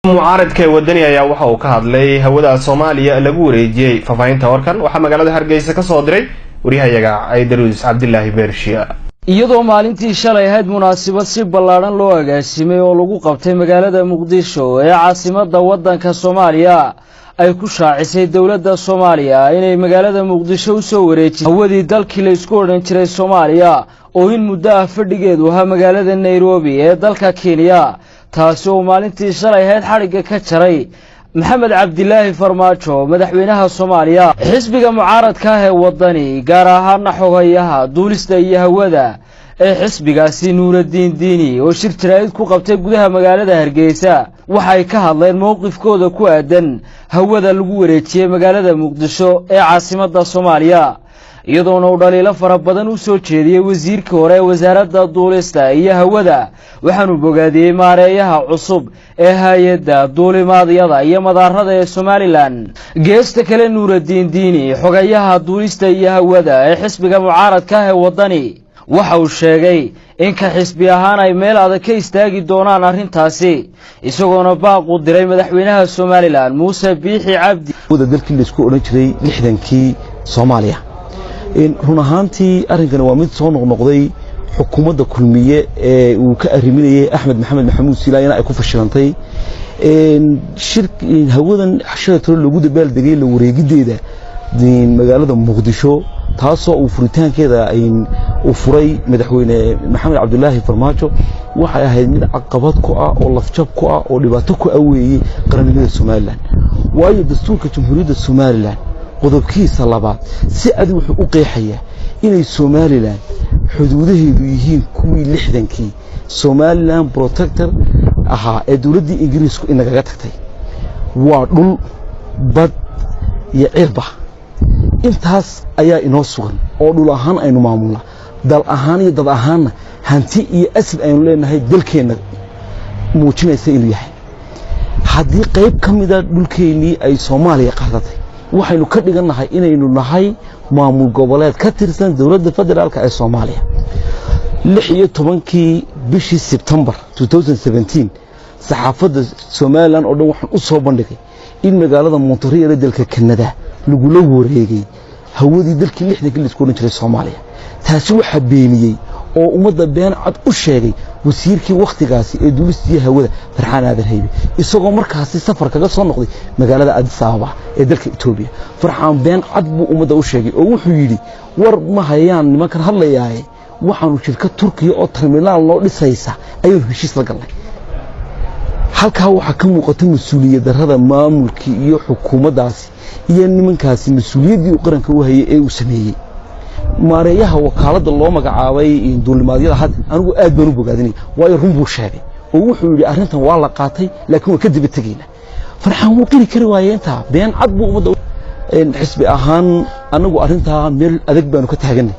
Mucaaradka ee Wadani ayaa waxa uu ka hadlay hawada Soomaaliya lagu wareejiyey. Faahfaahinta warkan waxaa magaalada Hargeysa ka soo diray waryahayaga Caydaruus Cabdilaahi Beershiya. Iyadoo maalintii shalay ahayd munaasabad si ballaadhan loo agaasimay oo lagu qabtay magaalada Muqdisho ee caasimadda waddanka Soomaaliya ay ku shaacisay dowladda Soomaaliya inay magaalada Muqdisho u soo wareejisay hawadii dalkii la isku odhan jiray Soomaaliya oo in muddo ah fadhigeedu ahaa magaalada Nairobi ee dalka Kenya, taasi oo maalintii shalay ahayd xadhigga ka jaray Maxamed Cabdilaahi Farmaajo, madaxweynaha Soomaaliya, xisbiga mucaaradka ah ee Wadani, gaar ahaana xogayaha duulista iyo hawada ee xisbigaasi Nuuradiin Diini oo shir jaraa'id ku qabtay gudaha magaalada Hargeysa, waxay ka hadleen mowqifkooda ku aadan hawada lagu wareejiyey magaalada Muqdisho ee caasimadda Soomaaliya, iyadoona uu dhaliilo fara badan u soo jeediyey wasiirkii hore ee wasaaradda duulista iyo hawada. Waxaanu bogaadiyey maareeyaha cusub ee hay-adda duulimaadyada iyo madaarada ee Somalilan. Geesta kale, Nuuradiin Diini, xogayaha duulista iyo hawada ee xisbiga mucaaradka ah ee Wadani, waxa uu sheegay in ka xisbi ahaan ay meel adag ka istaagi doonaan arrintaasi, isagoona baaqu diray madaxweynaha Somalilan Muuse Biixi Cabdi. Dalkii laisku odhan jiray 60kii Soomaaliya, run ahaantii arrinkani waa mid soo noqnoqday. Xukuumadda Kulmiye ee uu ka arriminayay Axmed Maxamed Maxamuud Silaayana ay ku fashilantay hawadan shalay tolo lagu dabaaldegay la wareegiddeeda magaalada Muqdisho, taasoo uu furitaankeeda uu furay madaxweyne Maxamed Cabdulaahi Farmaajo. Waxay ahayd mid caqabad ku ah oo lafjab ku ah oo dhibaato ku aweeyey qarannimada Somalilan, waayo dastuurka Jamhuuriyadda Somalilan qodobkiisa labaad si adig wuxuu u qeexayaa inay Somalilan xuduudaheedu yihiin kuwii 60kii Somalilan protector ahaa ee dowladdii Ingiriisku inagaga tagtay. Waa dhul, bad iyo cirba, intaas ayaa inoo sugan oo dhul ahaan aynu maamulnaa, dal ahaan iyo dad ahaanna hanti iyo asad aynu leenahay dalkeenna muujinaysa inuu yahay. Haddii qayb ka mida dhulkeennii ay Soomaaliya qaadatay, waxaynu ka dhigannahay inaynu nahay maamul goboleed ka tirsan dowladda federaalka ee Soomaaliya. 16kii bishii Sebtembar saxaafadda Somalilan oo dhan waxaan u soo bandhigay in magaalada Montreal ee dalka Kanada lagula wareegay hawadii dalkii 60kii laisku odhan jiray Soomaaliya. Taasi waxaa beeniyey oo ummadda been cad u sheegay wasiirkii wakhtigaasi ee duulistii hawada, Farxaan Aadan Haybe, isagoo markaasi safar kaga soo noqday magaalada Addis Ababa ee dalka Etoobiya. Farxaan been cad buu ummadda u sheegay oo wuxuu yidhi: "War ma hayaan nimankan hadlayaaye, waxaanu shirkad Turkiya oo terminaal noo dhisaysa ayaynu heshiis la galnay." Halkaa waxaa ka muuqata mas-uuliyad darrada maamulkii iyo xukuumaddaasi iyo nimankaasi mas-uuliyaddii uu qaranka u hayay ee uu sameeyey. Maareeyaha wakaaladda loo magacaabay duulimaadyada hadda anigu aad baan u bogaadinay, waayo run buu sheegay oo wuxuu yidhi arrintan waa la qaatay, laakiin waan ka daba tegaynaa. Farxaan wuu qiri kari waaye intaa, been cad buu ummadda. Xisbi ahaan anagu arrintaa meel adag baanu ka taaganay,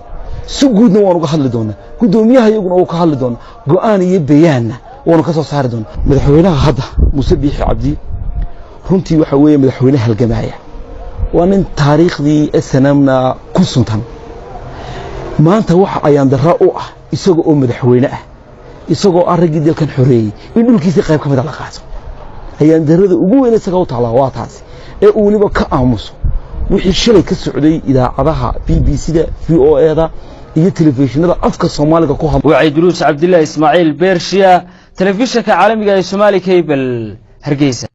si guudna waanu ga hadli doonaa, guddoomiyaha iyaguna wuu ka hadli doonaa, go'aan iyo bayaanna waanu ka soo saari doonaa. Madaxweynaha hadda Muuse Biixi Cabdi runtii waxa weeye madaxweyne halgamaaya, waa nin taariikhdii SNM-na ku suntan. Maanta waxa ayaan darra u ah isaga oo madaxweyne ah, isagoo araggii dalkan xoreeyey, in dhulkiisii qayb ka mida la qaato. Ayaan darrada ugu weyn isaga u taallaa waa taasi ee uu weliba ka aamuso wixii shalay ka socday idaacadaha BBC-da, VOA-da iyo telefishinada afka Soomaaliga ku hadla. Wacay Duruus Cabdilaahi Ismaaciil Beershiya, telefishinka caalamiga ee Somaali Cable, Hargeysa.